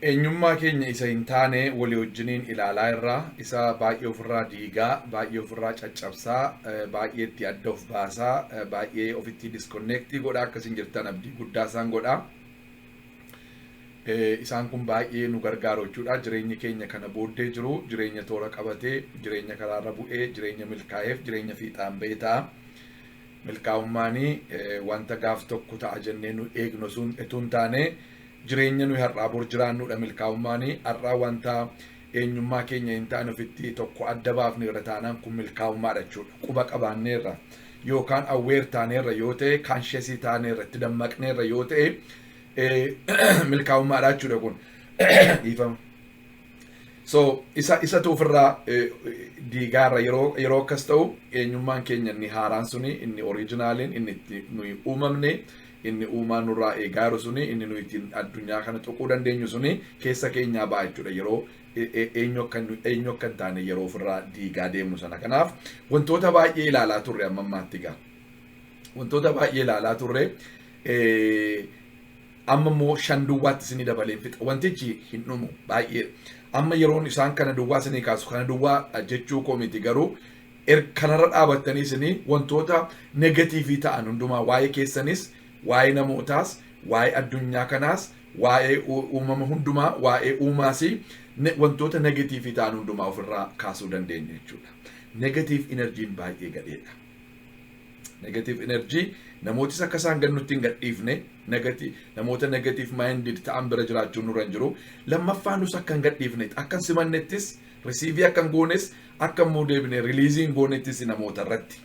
Eenyummaa keenya isa hin taane walii wajjiniin ilaalaa irraa, isa baay'ee ofirraa diigaa, baay'ee ofirraa caccabsaa, baay'ee itti adda of baasaa, baay'ee ofitti disconnect godhaa akkasiin jirtan abdii guddaa isaan godhaa. Isaan kun baay'ee nu gargaaru jechuudha. Jireenyi keenya kana booddee jiru jireenya toora qabatee, jireenya karaarra bu'ee, jireenya milkaa'eef, jireenya fiixaan ba'ee ta'a. Milkaa'ummaanii wanta gaaf tokko ta'a jennee nu eegnu sun itoo hin taane, jireenya nuyi har'aa bor jiraannudha milkaa'ummaanii. Har'aa wanta eenyummaa keenya hin taane ofitti tokko adda baafne irra taanaan, kun milkaa'ummaadha jechuudha. Quba qabaanneerra yookaan aware taaneerra yoo ta'e, conscious taaneerra, itti dammaqneerra yoo ta'e, milkaa'ummaadha jechuudha kun. Dhiifama. So isatu ofirraa diigaarra yeroo akkas ta'u, eenyummaan keenya inni haaraan suni, inni originaliin, inni itti nuyi uumamne, inni uumaan nurraa eegaaru suni, inni nuyi ittiin addunyaa kana tuquu dandeenyu suni keessa keenyaa ba'a jechuudha, yeroo eenyu akka hin taane yeroo ofirraa diigaa deemnu sana. Kanaaf wantoota baay'ee ilaalaa turre amma ammaatti gaa. Wantoota baay'ee ilaalaa turre, amma immoo shan duwwaatti isinii dabaleen fixa. Wantichi hin dhumu baay'ee. Amma yeroon isaan kana duwwaa isinii kaasu kana duwwaa jechuu koo miti, garuu kanarra dhaabattanii isinii wantoota negative ta'an hundumaa, waa'ee keessanis, waa'ee namootaas, waa'ee addunyaa kanaas, waa'ee uumama hundumaa, waa'ee uumaas, wantoota negative ta'an hundumaa ofirraa kaasuu dandeenya jechuudha. Negative energyn baay'ee gadheedha. Negative energy namootis akka isaan gannutti hin gadhiifne, namoota negative minded ta'an bira jiraachuun nurra hin jiru. Lammaffaa, nus akka hin gadhiifne, akka hin simannettis, receive akka hin goones, akka immoo deebine release hin goonettis namoota irratti.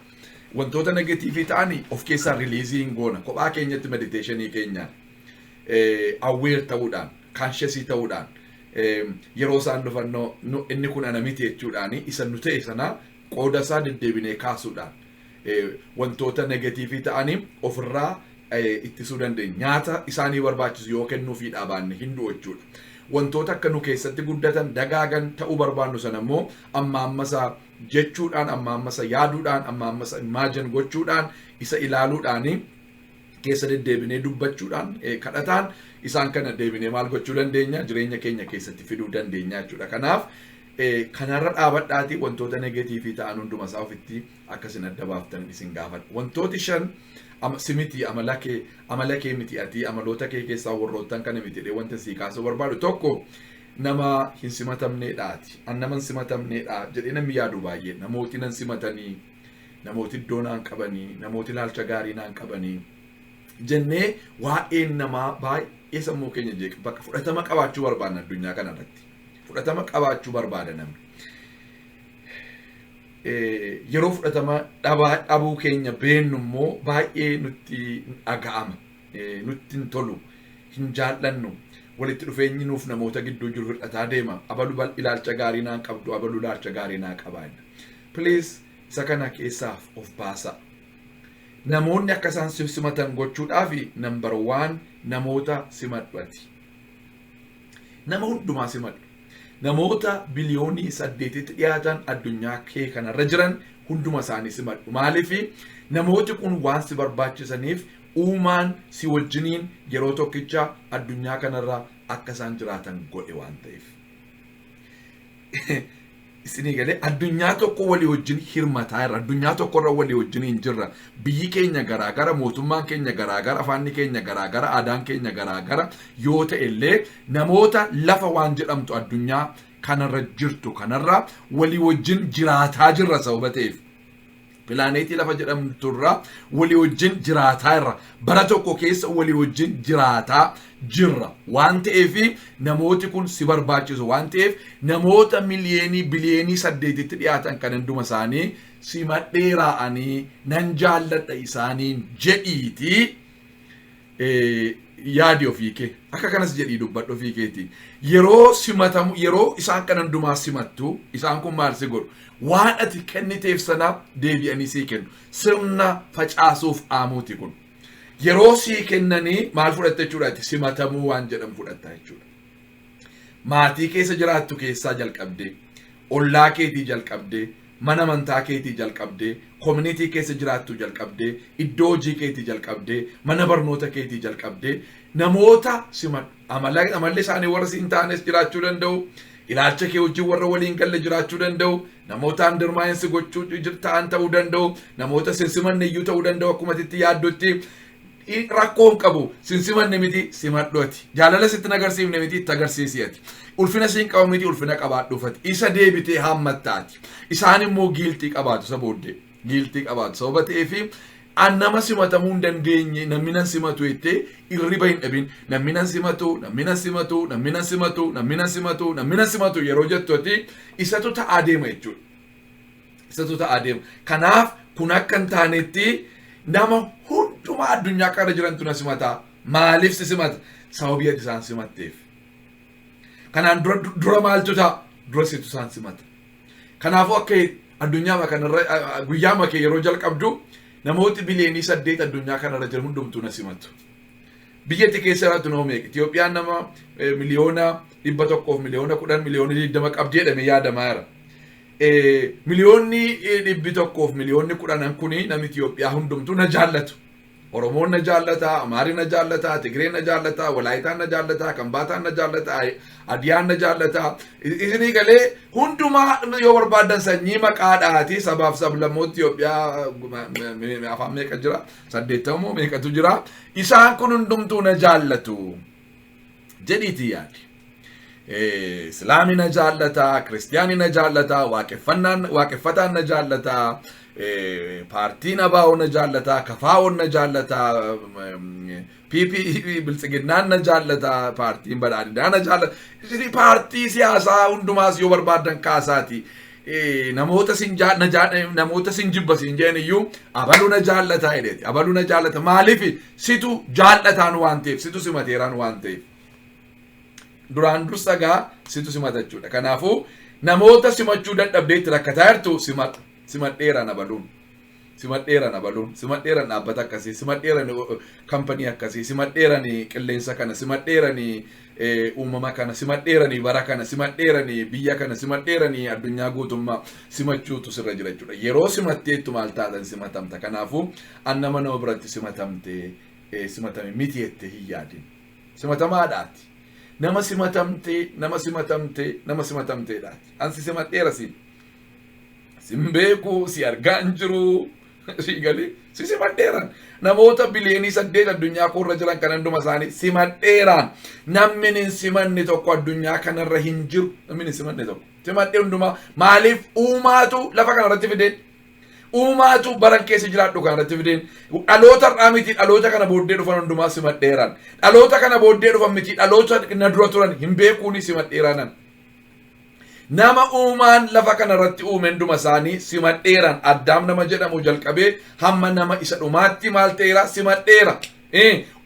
Wantoota negative ta'anii of keessaa release hin goona kophaa keenyatti, meditation keenyaan, aware ta'uudhaan, conscious ta'uudhaan, yeroo isaan dhufannoo inni kun ana miti jechuudhaan, isa nu ta'e sana qooda isaa deddeebinee kaasuudhaan wantoota negative ta'anii ofirraa ittisuu dandeenya. Nyaata isaanii barbaachisu yoo kennuufii dhaabaanne hin du'u jechuudha. Wantoota akka nu keessatti guddatan, dagaagan ta'uu barbaannu sana immoo amma ammasa jechuudhaan, amma ammasa yaaduudhaan, amma ammasa imagine gochuudhaan, isa ilaaluudhaani, keessa deddeebinee dubbachuudhaan, kadhataan, isaan kana deebinee maal gochuu dandeenya? Jireenya keenya keessatti fiduu dandeenya jechuudha. Kanaaf kanarra dhaabadhaati wantoota negative ta'an hunduma isaa ofitti akkasin adda baaftan isin gaafadha. Wantooti shan si miti, amala kee miti, ati amaloota kee keessaa warroottan kana miti jedhee wanta sii kaasuu barbaadu tokko, nama hin simatamneedhaati. An nama hin simatamneedha jedhee namni yaadu baay'ee. Namooti nan simatanii, namooti iddoo naan qabanii, namooti ilaalcha gaarii naan qabanii jennee waa'een namaa baay'ee sammuu keenya jeeqa. Bakka fudhatama qabaachuu barbaadna addunyaa kana irratti. Fudhatama qabaachuu barbaada namni. Yeroo fudhatama dhabuu keenya beennu immoo baay'ee nutti dhaga'ama. Nutti hin tolu, hin jaallannu. Walitti dhufeenyi nuuf namoota gidduu jiru hir'ataa deema. Abalu ilaalcha gaarii naan qabdu, abalu ilaalcha gaarii naa qabaa. Please, isa kana keessaaf of baasa. Namoonni akka isaan simatan gochuudhaaf, number one, namoota simadhu ati. Nama hundumaa simadhu. Namoota biliyoonii 8tti dhiyaatan addunyaa kee kanarra jiran hunduma isaanii simadhu. Maaliif? Namooti kun waan si barbaachisaniif, uumaan si wajjiniin yeroo tokkicha addunyaa kanarra akka isaan jiraatan godhe waan ta'eef. Isinii galee? Addunyaa tokko walii wajjin hirmataa irra, addunyaa tokkorra walii wajjin hin jirra. Biyyi keenya garaagara, mootummaan keenya garaagara, afaanni keenya garaagara, aadaan keenya garaagara yoo ta'e illee, namoota lafa waan jedhamtu addunyaa kanarra jirtu kanarra walii wajjin jiraataa jirra sababa ta'eef. Pilaaneetii lafa jedhamturra walii wajjin jiraataa irra, bara tokko keessa walii wajjin jiraataa jirra waan ta'eef, namooti kun si barbaachisu waan ta'eef, namoota miliyeenii biliyoonii 8tti dhiyaatan kan hunduma isaanii simadhee raa'anii nan jaalladha isaaniin jedhiitii yaadi ofii kee, akka kanas jedhii dubbadhu ofii keetii. Yeroo simatamu, yeroo isaan kan hundumaa simattu, isaan kun maal si godhu? Waan ati kenniteef sana deebi'anii sii kennu. Sirna facaasuuf aamuuti kun. Yeroo sii kennanii maal fudhatta jechuudha? Ati simatamuu waan jedhamu fudhatta jechuudha. Maatii keessa jiraattu keessaa jalqabdee, ollaa keetii jalqabdee, mana amantaa keetii jalqabdee, community keessa jiraattu jalqabdee, iddoo hojii keetii jalqabdee, mana barnoota keetii jalqabdee. Namoota simadhu. Amalli isaanii warra siin taanes jiraachuu danda'u. Ilaalcha kee wajjin warra waliin galle jiraachuu danda'u. Namoota undermine gochuu ta'an ta'uu danda'u. Namoota sin simanne iyyuu ta'uu danda'u akkuma itti yaaddutti. Rakkoo hin qabu. Sin simanne miti, simadhu ati. Jaalala sitti hin agarsiifne miti, itti agarsiisi ati. Ulfina siin qabu miti, ulfina qabaadhuuf ati. Isa deebitee haammattaati. Isaan immoo guilty qabaatu isa booddee. Guilty qabaatu sababa ta'eefi an nama simatamuu hin dandeenye, namni nan simatu jettee irriba hin dhabin. Namni nan simatu, namni nan simatu, namni nan simatu, namni nan simatu, namni nan simatu yeroo jettu ati isatu ta'aa deema jechuudha. Isatu ta'aa deema. Kanaaf kun akka hin taanetti nama hundumaa addunyaa kana jirantu na simataa. Maaliif si simata? Sababii ati isaan simatteef. Kanaan dura dura maaltu ta'a? Dura situ isaan simata. Kanaafuu akka addunyaa kanarra guyyaa makee yeroo jalqabdu namooti biliyoonii 8 addunyaa kanarra jiran hundumtuu na simatu. Biyya itti keessa jiraattu nama meeqa? Itoophiyaan nama 110,000,000, 120,000,000 qabdi jedhamee yaadamaa jira. 110,000,000 kuni namni Itoophiyaa hundumtuu na jaallatu. Oromoon na jaallata, Amaarri na jaallata, Tigreen na jaallata, Walaayitaan na jaallata, Kambaataan na jaallata, Adiyaan na jaallata. Isinii galee hundumaa yoo barbaadan sanyii maqaadhaati sabaaf sablammoota Itoophiyaa afaan meeqa jira? 80 meeqatu jira? Isaan kun hundumtuu na jaallatu. Jedhiitii yaadi. Islaami na jaallata, Kiristiyaani na jaallata, waaqeffataan na jaallata, paartiin ABO na jaallata, KFO'n na jaallata, PP Biltsiginnaan na jaallata, paartiin Badhaadhinaa na jaallata. Paartii siyaasaa hundumaas yoo barbaadan kaasaati. Namoota sin jibba sin jedhan iyyuu abaluu na jaallata jedheeti. Abaluu na jaallata. Maaliif? Situ jaallataan waan ta'eef, situ simateeraan waan ta'eef. Duraan dursa gaa situ simata jechuudha. Kanaafuu namoota simachuu dadhabdee itti rakkataa jirtu simadhu. Simadheera na baluun. Simadheera na baluun. Simadheera dhaabbata akkasii. Simadheera kampanii akkasii. Simadheera qilleensa kana. Simadheera uumama kana. Simadheera bara kana. Simadheera biyya kana. Simadheera addunyaa guutummaa simachuutu sirra jira jechuudha. Yeroo simatteettu maal taatan? Simatamta. Kanaafuu an nama nama biratti simatamte simatame miti jettee hin yaadin. Simatamaadhaati. Nama simatamtee, nama simatamtee, nama simatamteedhaati. Ansi simadheera siin. Sin beeku, si argaa hin jiru. Si galee si simadheeraan. Namoota biliyoonii 8 addunyaa koorra jiran kan hunduma isaanii simadheeraan. Namni hin simanne tokko addunyaa kanarra hin jiru. Namni hin simanne tokko. Simadhee hundumaa. Maaliif? Uumaatu lafa kanarratti fideen. Uumaatu baran keessa jiraadhu kanarratti fideen. Dhaloota har'aa miti, dhaloota kana booddee dhufan hundumaa simadheeraan. Dhaloota kana booddee dhufan miti, dhaloota na dura turan hin beekuuni simadheeraanan. Nama uumaan lafa kanarratti uume hunduma isaanii simadheeraan. Addaam nama jedhamu jalqabee hamma nama isa dhumaatti maal ta'eera? Simadheera.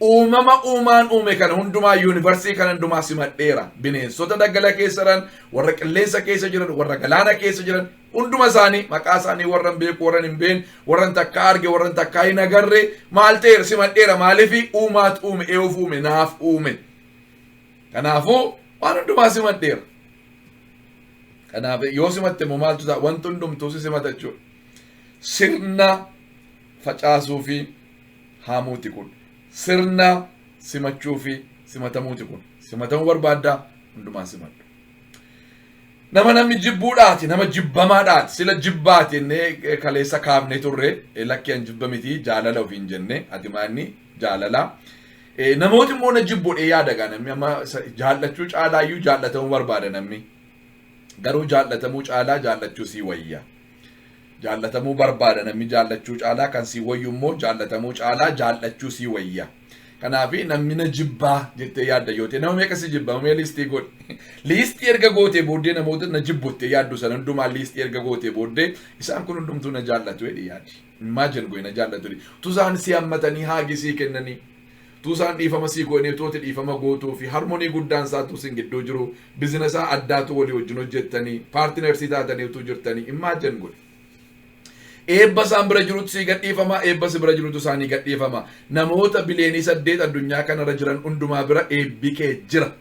Uumama uumaan uume kana hundumaa, yuunivarsii kana hundumaa simadheera. Bineensota daggala keessa jiran, warra qilleensa keessa jiran, warra galaana keessa jiran hunduma isaanii maqaa isaanii warra hin beeku, warra hin beekne, warra takkaa arge, warra takkaa hin agarre maal ta'eera? Simadheera. Maaliif? Uumaatu uume. Eewuf uume? Naaf uume. Kanaafuu waan hundumaa simadheera. Kanaaf yoo simatte immoo maaltu ta'a? Wanti hundumtuu si simata jechuudha. Sirna facaasuu fi haamuuti kun. Sirna simachuu fi simatamuuti kun. Simatamuu barbaaddaa? Hundumaa simadhu. Nama namni jibbuudhaati, nama jibbamaadhaati. Sila jibbaati jennee kaleessa kaafnee turre. Lakki, an jibba miti, jaalala ofiin jenne. Ati maanni? Jaalala. Namooti immoo na jibbuudhee yaada gaa namni amma jaallachuu caalaayyuu jaallatamuu barbaada namni. Garuu jaallatamuu caalaa jaallachuu sii wayya. Jaallatamuu barbaada namni jaallachuu caalaa, kan sii wayyu immoo jaallatamuu caalaa jaallachuu sii wayya. Kanaaf namni na jibbaa jettee yaadda yoo ta'e, nama meeqa si jibba? Mee liistii godhi. Liistii erga gootee booddee namoota na jibbu jettee yaaddu sana hundumaa liistii erga gootee booddee isaan kun hundumtuu na jaallatu jedhi yaadi. Imagine godhi, na jaallatu jedhi. Tu isaan si hammatanii hug sii kennanii. Tu isaan dhiifama sii godhanii tuuti dhiifama gootuu fi harmony guddaan isaatu sin gidduu jiru, bizinesaa addaatu walii wajjin hojjettanii partners taatanii utuu jirtanii imagine godhi. Eebba isaan bira jirutu sii gadhiifama, eebba si bira jirutu isaanii gadhiifama. Namoota biliyoonii 8 addunyaa kanarra jiran hundumaa bira eebbi kee jira.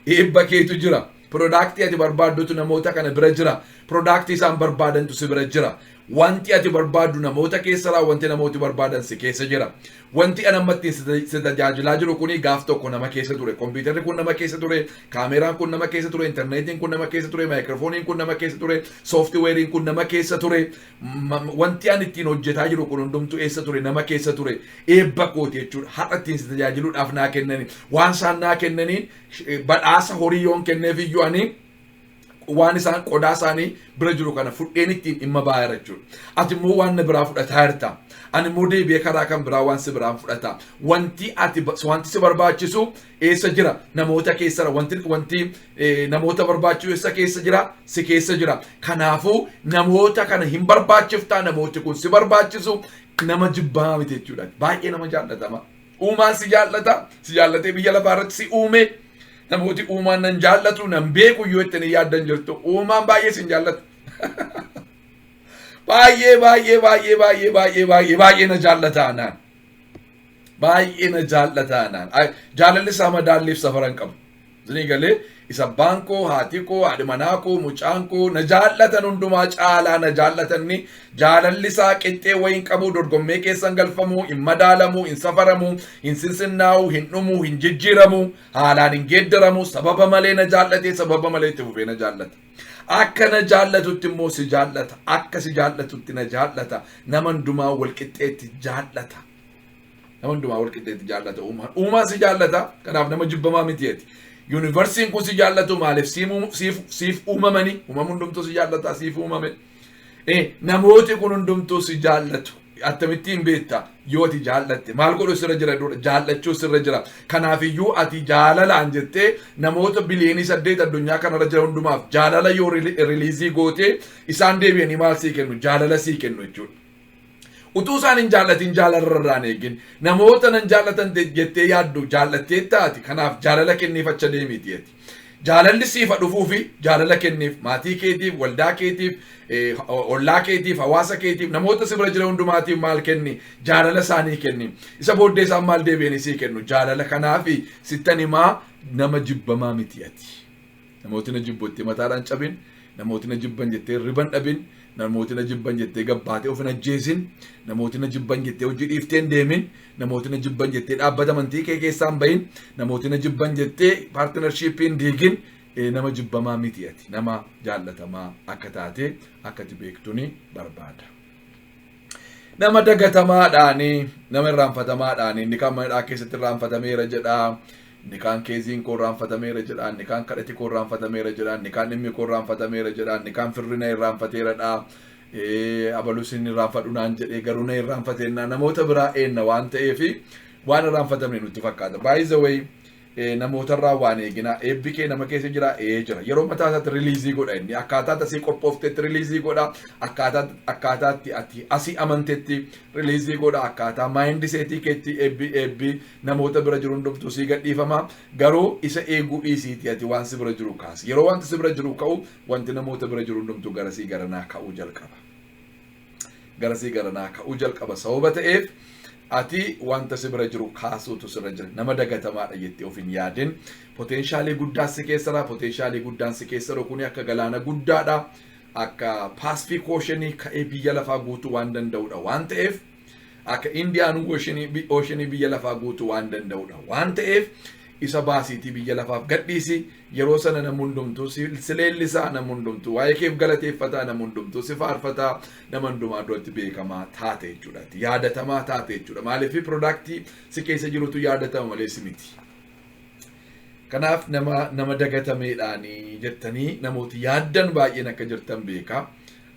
Eebba keetu jira. Product ati barbaaddutu namoota kana bira jira. Product isaan barbaadantu si bira jira. Wanti ati barbaaddu namoota keessaa, wanti namooti barbaadan si keessa jira. Wanti an amma ittiin si tajaajilaa jiru kuni gaaf tokko nama keessa ture. Kompiitarri kun nama keessa ture, kaameraan kun nama keessa ture, intarneetiin kun nama keessa ture, maayikiroofooniin kun nama keessa ture, sooftiweeriin kun nama keessa ture. Wanti an ittiin hojjetaa jiru kun hundumtuu eessa ture? Nama keessa ture. Eebba kooti jechuudha. Har'a ittiin si tajaajiluudhaaf naa kennani. Waan isaan naa kennaniin badhaasa horii yoon kenneef iyyuu, ani waan isaan qodaa isaanii bira jiru kana fudheen ittiin dhimma ba'aa jira jechuudha. Ati immoo waan na biraa fudhataa jirta. Ani immoo deebi'ee karaa kan biraa waan si biraan fudhata. Wanti ati wanti si barbaachisu eessa jira? Namoota keessa jira. Wanti namoota barbaachisu eessa keessa jira? Si keessa jira. Kanaafuu namoota kana hin barbaachiftaa, namooti kun si barbaachisu, nama jibbamaa miti jechuudha. Baay'ee nama jaallatama. Uumaan si jaallata. Si jaallatee biyya lafaa irratti si uume. Namooti "Uumaan nan jaallatu, nan beeku" yoo ittanii yaaddan jirtu. Uumaan baay'ee sin jaallata. Baay'ee baay'ee baay'ee baay'ee baay'ee baay'ee baay'ee na jaallata anaan. Baay'ee na jaallata anaan. Jaalalli isaa madaalliif safara hin qabu. Isinii galee? Isa abbaan koo, haati koo, haadhi manaa koo, mucaan koo na jaallatan hundumaa caalaa na jaallatanni. Jaalalli isaa qixxee wayiin qabu, dorgommee keessan galfamu, hin madaalamu, hin safaramu, hin sinsinnaa'u, hin dhumu, hin jijjiiramu, haalaan hin geeddaramu. Sababa malee na jaallate, sababa malee itti fufee na jaallata. Akka na jaallatutti immoo si jaallata. Akka si jaallatutti na jaallata. Nama hundumaa wal qixxeetti jaallata. Nama hundumaa wal qixxeetti jaallata uumaan. Uumaan si jaallata. Kanaaf nama jibbamaa miti ati. Yuunivarsiin kun si jaallatu. Maaliif? Siif uumamanii. Uumama hundumtuu si jaallata, siif uumame. Namooti kun hundumtuu si jaallatu. Akkamittiin beekta? Yoo ati jaallatte. Maal godhu sirra jira dura? Jaallachuu sirra jira. Kanaafiyyuu ati jaalalaan jettee namoota 8 biliyoonii addunyaa kanarra jira hundumaaf jaalala yoo release gootee, isaan deebi'anii maal sii kennu? Jaalala sii kennu jechuudha. Utuu isaan hin jaallatin jaalarra irraan eegin. Namoota nan jaallatan jettee yaaddu jaallattee taati. Kanaaf jaalala kenniif, acha deemiiti ati. Jaalalli siifa dhufuu fi jaalala kenniif, maatii keetiif, waldaa keetiif, ollaa keetiif, hawaasa keetiif, namoota si bira jiran hundumaatiif maal kenni? Jaalala isaanii kenni. Isa booddee isaan maal deebi'anii sii kennu? Jaalala. Kanaafi sittan himaa, nama jibbamaa miti ati. Namooti na jibbu jettee mataadhaan cabin, namooti na jibban jettee riban dhabin, namooti na jibban jettee gabbaatee of hin ajjeesin, namooti na jibban jettee hojii dhiiftee hin deemin, namooti na jibban jettee dhaabbata amantii kee keessaa hin bahin, namooti na jibban jettee partnership hin diigin. Nama jibbamaa miti ati. Nama jaallatamaa akka taate akka ati beektuni barbaada. Nama dagatamaadhaani, nama irraanfatamaadhaani, inni kaan mana keessatti irraanfatameera jedha. Inni kaan keeziin koo irraanfatameera jedha. Inni kaan kadhati koo irraanfatameera jedha. Inni kaan dhimmi koo irraanfatameera jedha. Inni kaan firri na irraanfateeradha. Abalus inni irraanfadhu naan jedhee garuu na irraanfateenna namoota biraa eenna waan ta'eef waan irraanfatamne nutti fakkaata. By the way, namootarraa waan eegina. Eebbi kee nama keessa jira, ee jira. Yeroo mataa isaatti release godha inni. Akkaataa asii qophooftetti release godha. Akkaataatti ati asii amantetti release godha. Akkaataa mindset keetti eebbi namoota bira jiru hundumtuu sii gadhiifama. Garuu isa eeguu dhiisiiti ati waan si bira jiru kaasi. Yeroo wanti si bira jiru ka'u, wanti namoota bira jiru hundumtuu garasii garanaa ka'uu jalqaba. Garasii garanaa ka'uu jalqaba sababa ta'eef, ati wanta si bira jiru kaasuutu sirra jira. Nama dagatamaadha jettee of hin yaadin. Potential guddaan si keessa jira. Potential guddaan si keessa jiru kuni akka galaana guddaadha. Akka Pacific Ocean ka'ee biyya lafaa guutuu waan danda'udha waan ta'eef, akka Indian Ocean biyya lafaa guutuu waan danda'udha waan ta'eef, isa baasiitii biyya lafaaf gadhiisi. Yeroo sana nama hundumtuu si leellisaa, nama hundumtuu waa'ee keef galateeffataa, nama hundumtuu si faarfataa, nama hundumaa duratti beekamaa taate jechuudha. Yaadatamaa taate jechuudha. Maaliif? Product si keessa jirutu yaadatama malee si miti. Kanaaf nama dagatameedhaanii jettanii namooti yaaddan baay'een akka jirtan beekaa.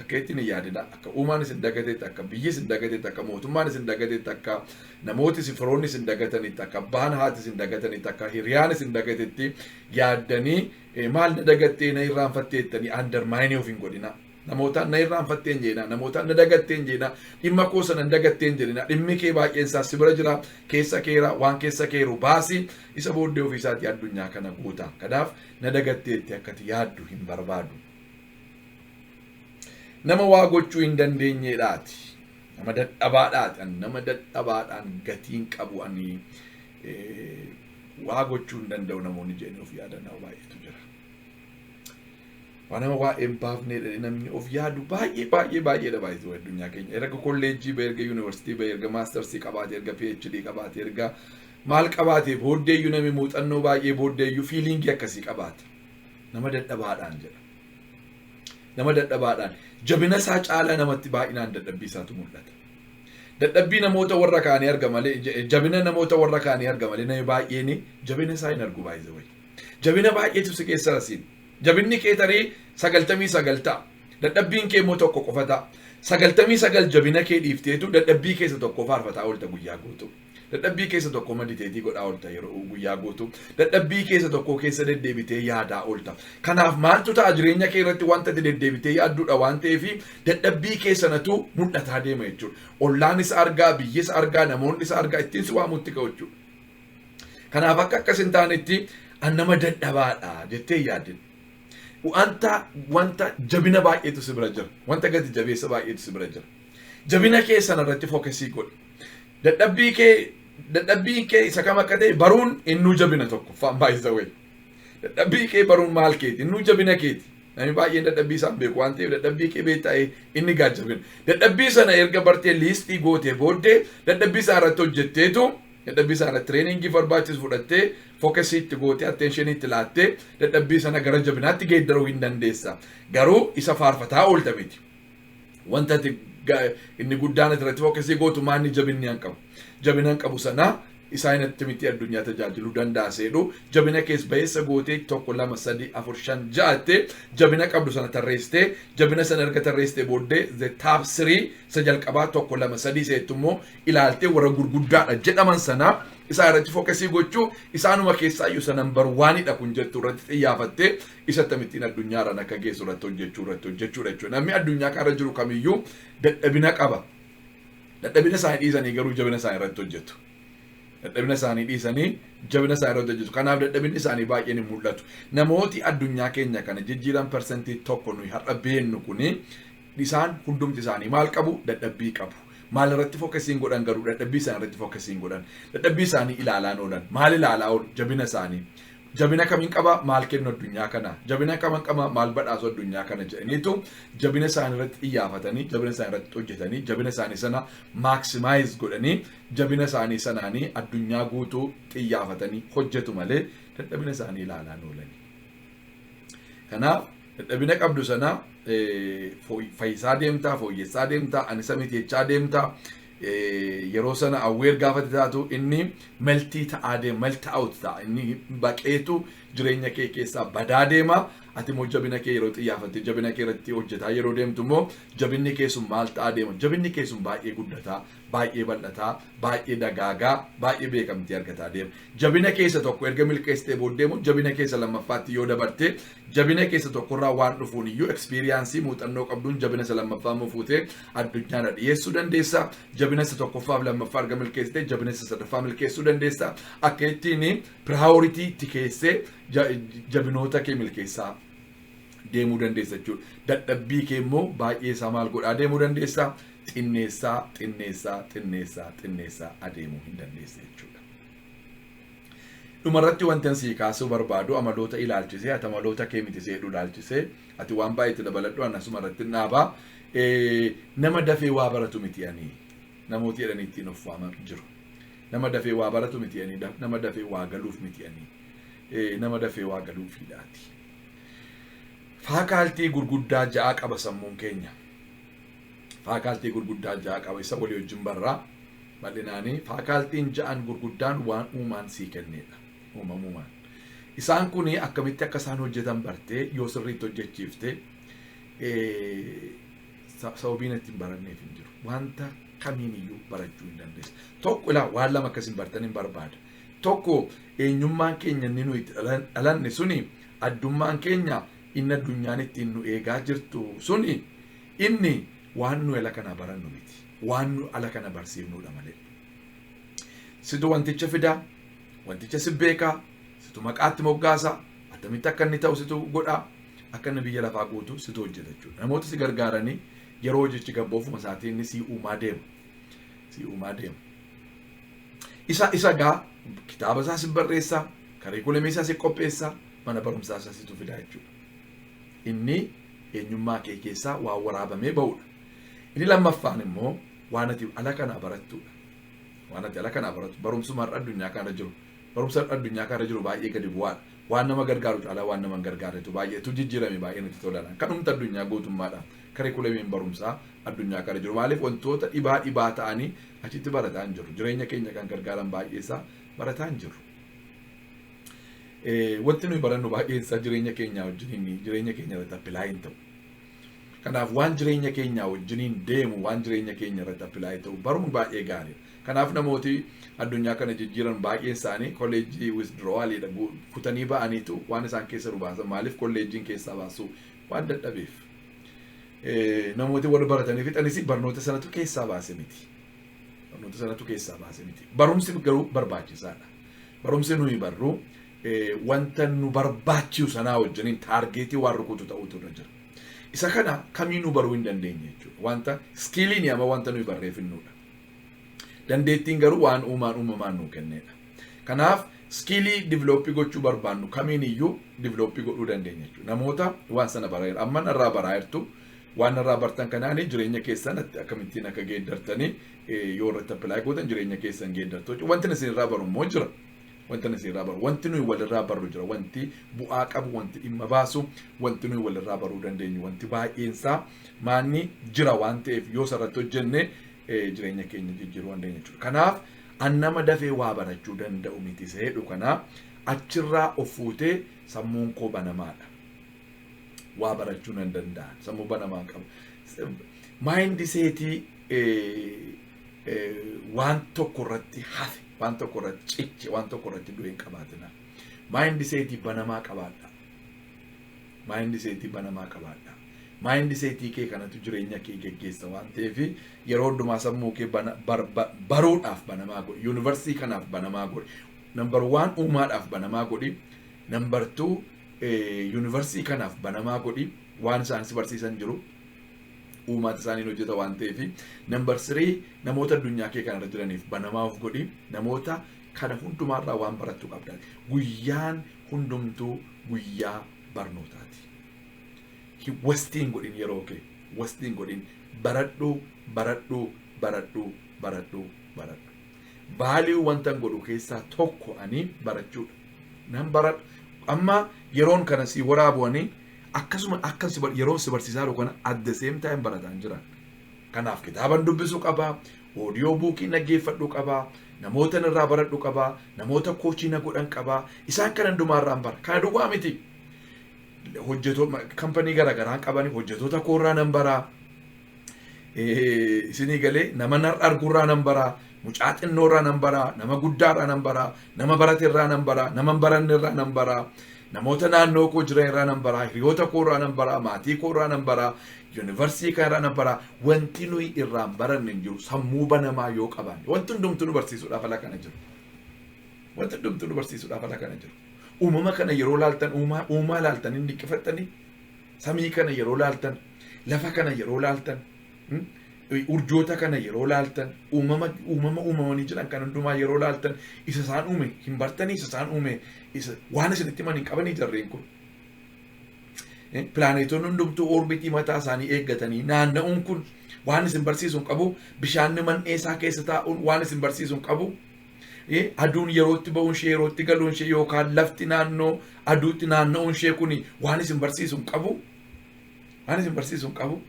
Akka ittiin hin yaadina. Akka uumaan isin dagateetti, akka biyyi isin dagateetti, akka mootummaan isin dagateetti, akka namooti isin firoonni isin dagatanitti, akka abbaan haati isin dagatanitti, akka hiriyaan isin dagatetti yaaddanii maal na dagattee, na irraanfattee jettanii undermine of hin godhina. Namootaan na irraanfattee hin jedhina. Namootaan na dagattee hin jedhina. Dhimma koo sana hin dagattee hin jedhina. Dhimmi kee baay'een isaa si bira jira. Keessa keera, waan keessa keeru baasi. Isa booddee ofii isaatii addunyaa kana guuta. Kanaaf na dagatteetti akkati yaaddu hin barbaadu. Nama waa gochuu hin dandeenyeedhaati. Nama dadhabaadhaati. Ani nama dadhabaadhaan gatiin qabu, ani waa gochuu hin danda'u namoonni jedhanii of yaadan nama baay'eetu jira. Waan nama waa'ee hin baafnedha namni of yaadu baay'ee baay'ee baay'eedha baay'ee addunyaa keenya. Erga kolleejjii ba'e, erga yuunivarsiitii ba'e, erga maastarsii qabaate, erga PhD qabaate, erga maal qabaate booddeeyyuu, namni muuxannoo baay'ee booddeeyyuu feelingii akkasii qabaata. Nama dadhabaadhaan jedha. Nama dadhabaadhaan jabina isaa caalaa namatti baay'inaan dadhabbii isaatu mul'ata. Dadhabbii namoota warra kaanii arga malee, jabina namoota warra kaanii arga malee, namni baay'een jabina isaa hin argu baay'ee wayi. Jabina baay'eetu si keessa rasiin. Jabinni kee tarii 99 ta'a. Dadhabbiin kee immoo tokko qofa ta'a. 99 jabina kee dhiifteetu dadhabbii keessa tokko faarfataa oolta guyyaa guutuu. Dadhabbii keessa tokko meditate godhaa oolta yeroo guyyaa guutuu. Dadhabbii keessa tokko keessa deddeebitee yaadaa oolta. Kanaaf maaltu ta'a? Jireenya kee irratti wanta ati deddeebitee yaadduudha waan ta'eef, dadhabbii keessanatu mul'ataa deema jechuudha. Ollaan isa argaa, biyyi isa argaa, namoonni isa argaa, ittiin si waamutti ka'u jechuudha. Kanaaf akka akkas hin taanetti an nama dadhabaadha jettee yaaddin. Wanta jabina baay'eetu si bira jira. Wanta gati jabeessa baay'eetu si bira jira. Jabina kee sana irratti focus godhi. Dadhabbiin kee isa kam akka ta'e baruun innuu jabina tokko faan baay'isa wayi. Dadhabbii kee baruun maal keeti? Innuu jabina keeti. Namni baay'een dadhabbii isaan beeku waan ta'eef, dadhabbii kee beektaa, inni gaa jabina. Dadhabbii sana erga bartee list gootee booddee, dadhabbii isaa irratti hojjetteetu, dadhabbii isaa irratti training barbaachisu fudhattee, focus itti gootee, attention itti laattee, dadhabbii sana gara jabinaatti geeddaruu hin dandeessa. Garuu isa faarfataa oolta miti. Wanta ati inni guddaan ati irratti focus gootu maanni? Jabinni an qabu. Jabina an qabu sana isaan attamitti addunyaa tajaajiluu danda'a seedhu. Jabina kees ba'eessa gootee, tokko, lama, sadi, afur, shan, ja'attee jabina qabdu sana tarreessitee, jabina sana erga tarreessitee booddee, the top three, isa jalqabaa tokko, lama, sadii seettu immoo ilaaltee, warra gurguddaadha jedhaman sana isaa irratti focus gochuu, isaanuma keessaa iyyuu isa number oneidha kun jettu irratti xiyyaafattee, isa akkamittiin addunyaarraan akka geessu irratti hojjechuudha jechuudha. Namni addunyaa kanarra jiru kamiyyuu dadhabina qaba. Dadhabina isaanii dhiisanii garuu jabina isaanii irratti hojjetu. Dadhabina isaanii dhiisanii jabina isaanii irratti hojjetu. Kanaaf dadhabinni isaanii baay'een hin mul'atu. Namooti addunyaa keenya kana jijjiiran 1% nuyi har'a beennu kuni, isaan hundumti isaanii maal qabu? Dadhabbii qabu. Maal irratti focus godhan garuu? Dadhabbii isaanii irratti focus godhan. Dadhabbii isaanii ilaalaan oolan. Maal ilaalaa oolu? Jabina isaanii. Jabina kamiin qaba? Maal kennu addunyaa kana? Jabina kamiin qaba? Maal badhaasu addunyaa kana jedhaniitu jabina isaanii irratti xiyyeeffatanii, jabina isaanii irratti hojjetanii, jabina isaanii sana maximize godhanii, jabina isaanii sanaanii addunyaa guutuu xiyyeeffatanii hojjetu malee dadhabina isaanii ilaalaan oolani. Kanaaf dadhabina qabdu sana fayyisaa deemtaa, fooyyessaa deemtaa, ani isa miti jechaa deemtaa. Yeroo sana aware gaafate taatu, inni melt ta'aa deema, melt out ta'a, inni baqeetu jireenya kee keessaa badaa deema. Ati immoo jabina kee yeroo xiyyeeffatte, jabina kee irratti hojjetaa yeroo deemtu immoo, jabinni kee sun maal ta'aa deema? Jabinni kee sun baay'ee guddataa, baay'ee bal'ataa, baay'ee dagaagaa, baay'ee beekamtii argataa deema. Jabina keessa tokko erga milkeessitee booddee immoo jabina keessa lammaffaatti yoo dabarte, jabina keessa tokkorraa waan dhufuun iyyuu, experience, muuxannoo qabduun, jabina isa lammaffaa immoo fuutee addunyaadha dhiyeessuu dandeessa. Jabina isa tokkoffaaf lammaffaa erga milkeessitee, jabina isa sadaffaa milkeessuu dandeessa. Akka ittiin priority itti keessee jabinoota kee milkeessaa deemuu dandeessa jechuudha. Dadhabbii kee immoo baay'ee isaa maal godhaa deemuu dandeessa? Xinneessaa, xinneessaa, xinneessaa, xinneessaa adeemuu hin dandeessa jechuudha. Dhumarratti wanti sii kaasuu barbaadu, amaloota ilaalchisee, ati amaloota kee miti seedhu ilaalchisee, ati waan baay'ee itti dabaladhu, anasuma irratti dhaabaa. Nama dafee waa baratu miti ani namooti jedhanii ittiin of waaman jiru. Nama dafee waa baratu miti ani, nama dafee waa galuuf miti ani, nama dafee waa galuufiidhaati. Faculty gurguddaa ja'a qaba sammuun keenya. Faculty gurguddaa ja'a qaba, isa walii wajjin barraa bal'inaanii. Facultyn ja'an gurguddaan waan uumaan sii kennedha. Uumamumaan. Isaan kun akkamitti akka isaan hojjetan bartee yoo sirriitti hojjechiifte, sababiin ittiin baranneef hin jiru. Wanta kamiin iyyuu barachuu hin dandeessa. Tokko ilaa, waan lama akkasin bartan hin barbaada. Tokko, eenyummaan keenya inni nuyi itti dhalanne suni, addummaan keenya inni addunyaan ittiin nu eegaa jirtu suni, inni waan nu ala kana barannu miti. Waan nu ala kana barsiifnudha malee. Situ wanticha fidaa, wanticha si beekaa, situ maqaatti moggaasaa, attamitti akka inni ta'u situ godhaa, akka inni biyya lafaa guutu situ hojjeta jechuudha. Namoota si gargaaranii yeroo hojichi gabboofuma isaatii inni sii uumaa deema. Sii uumaa deema. Isa gaa kitaaba isaa si barreessaa, curriculum isaa si qopheessaa, mana barumsaa isaa situ fidaa jechuudha. Inni eenyummaa kee keessaa waan waraabamee ba'udha. Inni lammaffaan immoo waan ati ala kanaa barattudha. Waan ati ala kanaa barattu, barumsuma har'a addunyaa kana jiru. Barumsa har'a addunyaa kana jiru baay'ee gadi bu'aadha. Waan nama gargaaru caalaa waan nama hin gargaarretu baay'eetu jijjiirame, baay'ee natti toladha. Kanumti addunyaa guutummaadha. Curriculumiin barumsaa addunyaa kana jiru. Maaliif wantoota dhibaa dhibaa ta'anii achitti barataa hin jiru? Jireenya keenya kan gargaaran baay'eesaa barataa hin jiru. Wanti nuyi barannu baay'een isaa jireenya keenyaa wajjiniin, jireenya keenya irratti apply hin ta'u. Kanaaf waan jireenya keenyaa wajjiniin deemu, waan jireenya keenya irratti apply ta'u baruun baay'ee gaariidha. Kanaaf namooti addunyaa kana jijjiiran baay'een isaanii kolleejjii withdrawaliidha, kutanii ba'aniitu waan isaan keessa nu baasan. Maaliif? Kolleejjiin keessaa baasuu waan dadhabeef. Namooti warra baratanii fixanis barnoota sanatu keessaa baase miti. Barnoota sanatu keessaa baase miti. Barumsi garuu barbaachisaadha. Barumsi nuyi barru wanta nu barbaachisu sanaa wajjiniin target waan rukutu ta'utu irra jira. Isa kana kamiinuu baruu hin dandeenye jechuudha. Wanta skilliin amma wanta nuyi barreeffinnuudha. Dandeettiin garuu waan uumaan uumamaan nuu kennedha. Kanaaf skill develop gochuu barbaannu kamiin iyyuu develop godhuu dandeenya jechuudha. Namoota waan sana baraa, amma narraa baraa jirtu, waan narraa bartan kanaan jireenya keessan akkamittiin akka geeddartanii yoo irratti apply gootan jireenya keessan geeddartu. Wanti isin irraa baru immoo jira. Wanti isin irraa baru, wanti nuyi walirraa barru jira. Wanti bu'aa qabu, wanti dhimma baasu, wanti nuyi walirraa baruu dandeenyu, wanti baay'eensaa maanni jira waan ta'eef, yoo sarratti hojjenne jireenya keenya jijjiiruu dandeenya jechuudha. Kanaaf an nama dafee waa barachuu danda'u miti seedhu kana achirraa of fuutee sammuun koo banamaadha. Waa barachuu nan danda'a. Sammuu banamaa qaba. Mindset waan tokko irratti hafe, waan tokko irratti ciche, waan tokko irratti du'e hin qabaatina. Mindset banamaa qabaadha. Mindset banamaa qabaadha. Mindset kee kanatu jireenya kee geggeessa waan ta'eef, yeroo hundumaa sammuu kee baruudhaaf banamaa godhi. Universe kanaaf banamaa godhi. Number one, uumaadhaaf banamaa godhi. Number two, universe kanaaf banamaa godhi. Waan isaan si barsiisan jiru. Uumaati isaaniin hojjeta waan ta'eef. Number three, namoota addunyaa kee kanarra jiraniif banamaa of godhi. Namoota kana hundumaarraa waan barattu qabda. Guyyaan hundumtuu guyyaa barnootaati. Waste hin godhin yeroo kee. Waste hin godhin. Baradhuu, baradhuu, baradhuu, baradhuu, baradhu. Value wanta godhu keessaa tokko ani barachuudha. Nan baradhu. Amma yeroon kana si waraabu'anii akkasuma akka yeroon si barsiisaa jiru kana at the same time barataan jiran. Kanaaf kitaaban dubbisuu qabaa, audio book dhaggeeffadhuu qabaa, namoota irraa baradhu qabaa, namoota coach na godhan qabaa. Isaan kana hundumaarraan bara. Kana duwwaa miti. Hojjetoota company garaagaraa qabanii hojjetoota koorraa nan baraa. Isinii galee, nama nar argurraa nan baraa, mucaa xinnoorraa nan baraa, nama guddaarraa nan baraa, nama baraterraa nan baraa, nama hin barannerraa nan baraa, namoota naannoo koo jiran irraa nan baraa, hiriyoota koorraa nan baraa, maatii koorraa nan baraa, universe kanarraa nan baraa. Wanti nuyi irraan baranne hin jiru sammuu banamaa yoo qabaanne. Wanti hundumtuu nu barsiisuudhaaf ala kana jiru. Wanti hundumtuu nu barsiisuudhaaf ala kana jiru. Uumama kana yeroo laaltan, uumaa uumaa laaltan hin dinqifattanii? Samii kana yeroo laaltan, lafa kana yeroo laaltan, urjoota kana yeroo laaltan, uumama uumama uumamanii jiran kan hundumaa yeroo laaltan, isa isaan uume hin bartanii? Isa isaan uume isa waan isinitti himan hin qabanii jarreen kun? Pilaanetoonni hundumtuu orbit mataa isaanii eeggatanii naanna'uun kun waan isin barsiisu hin qabu? Bishaanni man'ee isaa keessa taa'uun waan isin barsiisu hin qabu? Aduun yerootti ba'uun ishee, yerootti galuun ishee, yookaan lafti naannoo aduutti naanna'uun ishee kun waan isin barsiisu hin qabu? Waan isin barsiisu hin qabu?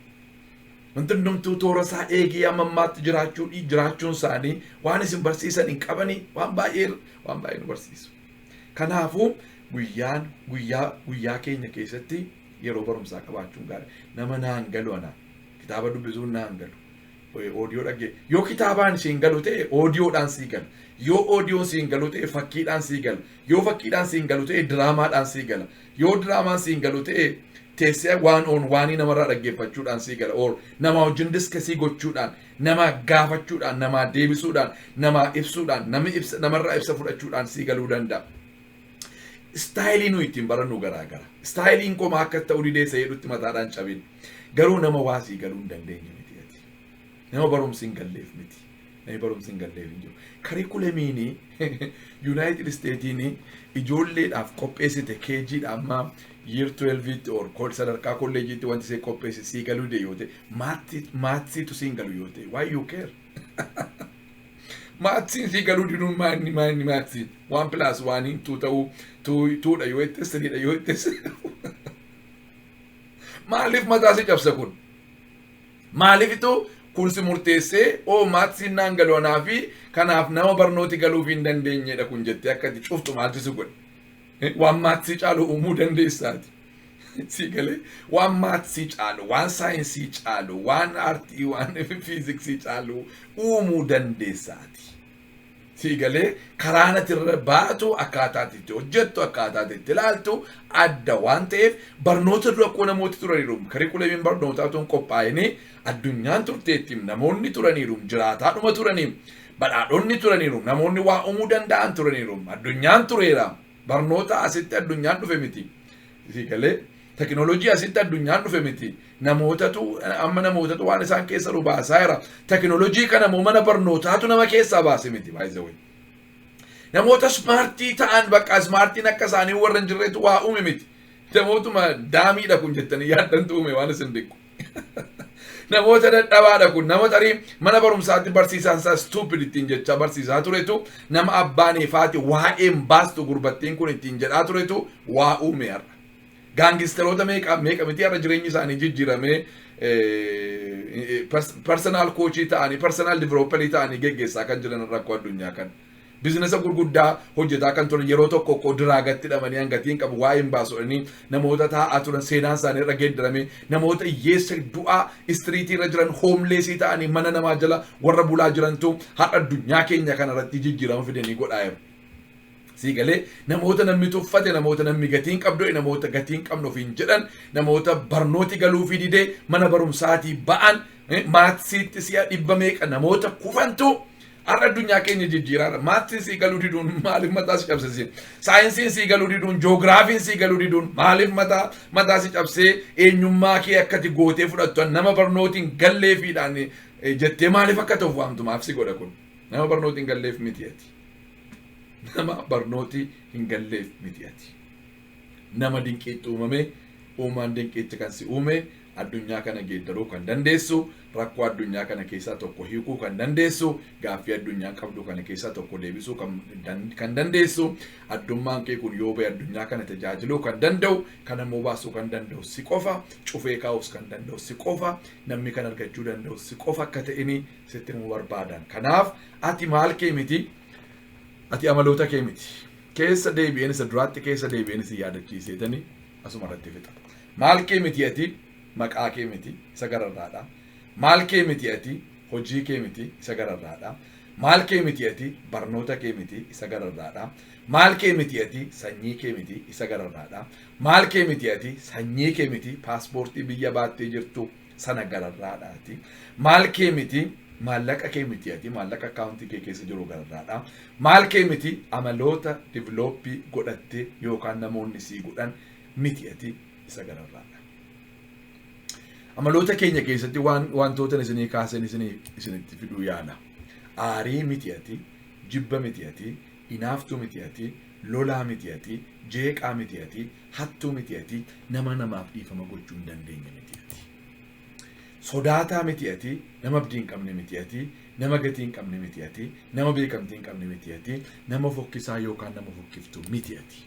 Wanti hundumtuu toora isaa eegee amma ammaatti jiraachuun isaanii waan isin barsiisan hin qabanii? Waan baay'ee, waan baay'ee nu barsiisu. Kanaafuu guyyaan guyyaa guyyaa keenya keessatti yeroo barumsaa qabaachuun gaarii. Nama naan galu, ana kitaaba dubbisuun naan galu. Audio dhaggee, yoo kitaabaan siin galu ta'e audiodhaan sii gala. Yoo audioon siin galu ta'e fakkiidhaan sii gala. Yoo fakkiidhaan siin galu ta'e diraamaadhaan sii gala. Yoo diraamaan siin galu ta'e teessee waan oon waanii namarraa dhaggeeffachuudhaan sii gala. Or nama wajjin discuss gochuudhaan, nama gaafachuudhaan, namaa deebisuudhaan, namaa ibsuudhaan, nama ibsa namarraa ibsa fudhachuudhaan sii galuu danda'a. Style nuyi ittiin barannu garaa gara. Styleiin koo akka ta'u didee jedhutti mataadhaan cabin. Garuu nama waa sii galuu hin dandeenye miti ati. Nama barumsi hin galleef miti. Namni barumsi hin galleef hin jiru. Curriculumiin United Statesiin ijoolleedhaaf qopheessite KGdha amma year 12tti or sadarkaa kolleejiitti wanti ishee qopheesse sii galuu dide yoo ta'e, mathsiitu siin galu yoo ta'e, why you care? Mathsiin sii galuu diduun maanni mathsiin 1 plus 1 two ta'uu twodha yoo jettes, threedha yoo jettes, maaliif mataa si cabsa kun? Maaliifitu kun si murteessee oo mathsiin naan galu anaa fi kanaaf nama barnooti galuuf hin dandeenyedha kun jettee akka itti cuftu maaltu si godhe? Waan mathsii caalu uumuu dandeessaati. Si galee, waan mathsii caalu, waan saayinsii caalu, waan aartii, waan fiiziksii caalu uumuu dandeessaati. Si galee, karaan ati irra baatu, akkaataa itti hojjettu, akkaataa itti ilaaltu adda waan ta'eef, barnoota dura akkoo namooti turaniiru. Curriculumiin barnootaa tun qophaa'inii addunyaan turteetti namoonni turaniiru, jiraataadhuma turanii, badhaadhonni turaniiru, namoonni waa uumuu danda'an turaniiru, addunyaan tureera. Barnoota asitti addunyaan dhufe miti. Si galee, tekinooloojii asitti addunyaan dhufe miti. Namootatu amma namootatu waan isaan keessa jiru baasaa jira. Tekinooloojii kana immoo mana barnootaatu nama keessaa baase miti, by the way. Namoota smartii ta'an, bakka smartiin akka isaanii warra hin jirreetu waa uume miti. Namootuma dumbidha kun jettanii yaaddantu uume waan isin dhiqu. Namoota dadhabaadha kun, nama tarii mana barumsaatti barsiisaan isaa stupid ittiin jechaa barsiisaa turetu, nama abbaan ifaati waa'een baastu gurbattiin kun ittiin jedhaa turetu waa uume har'a. Gangsteroota meeqa meeqa miti har'a jireenyi isaanii jijjiiramee personal coachii ta'anii, personal developerii ta'anii geggeessaa kan jiran rakkoo addunyaa kana. Businessa gurguddaa hojjetaa kan turan, yeroo tokko tokko drugatti hidhamanii hangatiin qabu waa'ee hin baasu jedhanii namoota taa'aa turan, seenaan isaanii irra geeddarame. Namoota hiyyeessa du'aa streetii irra jiran, homelessii ta'anii mana namaa jala warra bulaa jirantu har'a addunyaa keenya kana irratti jijjiirama fidanii godhaa jiru. Sii galee, namoota namni tuffate, namoota namni gatiin qabdu, namoota gatiin qabnu ofiin jedhan, namoota barnooti galuufii didee mana barumsaatii ba'an, mathsiitti si'a dhibba meeqa namoota kufantu har'a addunyaa keenya jijjiiraadha. Mathsiin sii galuu diduun maaliif mataa si cabsise? Saayinsiin sii galuu diduun, joogiraafiin sii galuu diduun maaliif mataa si cabsee, eenyummaa kee akkati gootee fudhattu nama barnootiin galleefiidhaan jettee maaliif akka ta'uuf waamtu maaf si godha kun? Nama barnootiin galleef miti ati. Nama barnooti hin galleef miti ati. Nama dinqiitti uumame, uumaan dinqiitti kan si uume, addunyaa kana geeddaruu kan dandeessu, rakkoo addunyaa kana keessaa tokko hiikuu kan dandeessu, gaaffii addunyaan qabdu kana keessaa tokko deebisuu kan dandeessu, addummaan kee kun yoo ba'e addunyaa kana tajaajiluu kan danda'u, kan ammoo baasuu kan danda'u si qofa, cufee kaa'uus kan danda'u si qofa, namni kan argachuu danda'u si qofa akka ta'ini sitti himuu barbaadan. Kanaaf ati maal kee miti? Ati amaloota kee miti. Keessa deebi'een isa duraatti keessa deebi'een si yaadachiiseetanii asuma irratti fixa. Maal kee miti ati? Maqaa kee miti, isa gararraadha. Maal kee miti ati? Hojii kee miti, isa gararraadha. Maal kee miti ati? Barnoota kee miti, isa gararraadha. Maal kee miti ati? Sanyii kee miti, isa gararraadha. Maal kee miti ati? Sanyii kee miti, paaspoortii biyya baattee jirtu sana gararraadhaati. Maal kee miti? Maallaqa kee miti ati, maallaqa akkaawuntii kee keessa jiru gararraadha. Maal kee miti? Amaloota developii godhatte yookaan namoonni sii godhan miti ati, isa gararraadha. Amaloota keenya keessatti waan wantoota isinii kaasan isinitti fiduu yaala. Aarii miti ati, jibba miti ati, inaaftuu miti ati, lolaa miti ati, jeeqaa miti ati, hattuu miti ati, nama namaaf dhiifama gochuu hin dandeenye miti ati. Sodaataa miti ati, nama abdii hin qabne miti ati, nama gatii hin qabne miti ati, nama beekamtii hin qabne miti ati, nama fokkisaa yookaan nama fokkiftuu miti ati.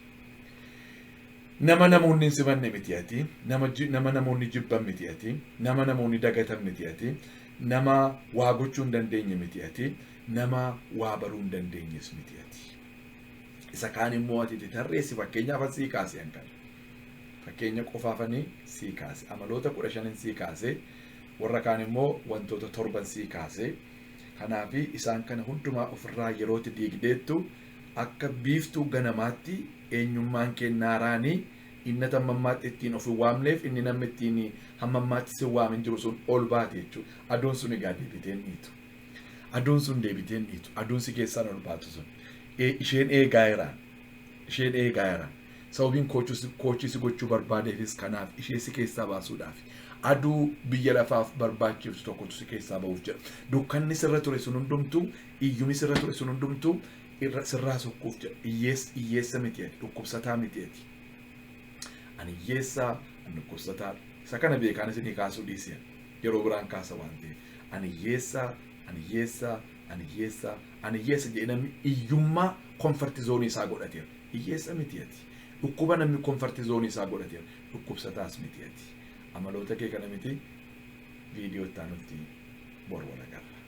Nama namoonni hin simanne miti ati, nama namoonni jibban miti ati, nama namoonni dagatan miti ati, nama waa gochuu hin dandeenye miti ati, nama waa baruu hin dandeenyes miti ati. Isa kaan immoo ati itti tarreessi, fakkeenyaaf sii kaase hankan. Fakkeenya qofaafanii sii kaase. Amaloota 15n sii kaase. Warra kaan immoo wantoota torban sii kaase. Kanaafi isaan kana hundumaa ofirraa yerootti diigdeettu, akka biiftuu ganamaatti eenyummaan kee naaraanii inni hammammaatti ittiin of hin waamneef, inni namni ittiin hammammaatti si waamin jiru sun ol baate jechuudha. Aduun sun egaa deebitee hin dhiitu. Aduun sun deebitee hin dhiitu. Aduun si keessaan ol baatu sun. Isheen eegaa jiraan. Isheen eegaa jiraan. Sababiin coachii si gochuu barbaadeefis kanaaf, ishee si keessaa baasuudhaaf. Aduu biyya lafaaf barbaachiftu tokkotu si keessaa ba'uuf jedha. Dukkanni sirra ture sun hundumtuu, iyyumi sirra ture sun hundumtuu sirraa sokkuuf jedha. Hiyyeessa miti ati, dhukkubsataa miti ati. Ani hiyyeessaa, ani dhukkubsataa. Isa kana beekaan isinii kaasuu dhiisee yeroo biraan kaasa waan ta'eef. Ani hiyyeessaa, ani hiyyeessaa, ani hiyyeessaa, ani hiyyeessa jedhee namni hiyyummaa comfort zone isaa godhateera. Hiyyeessa miti ati. Dhukkuba namni comfort zone isaa godhateera. Dhukkubsataas miti ati. Amaloota kee kana miti. Viidiyoo itti aanutti bor wal agarra.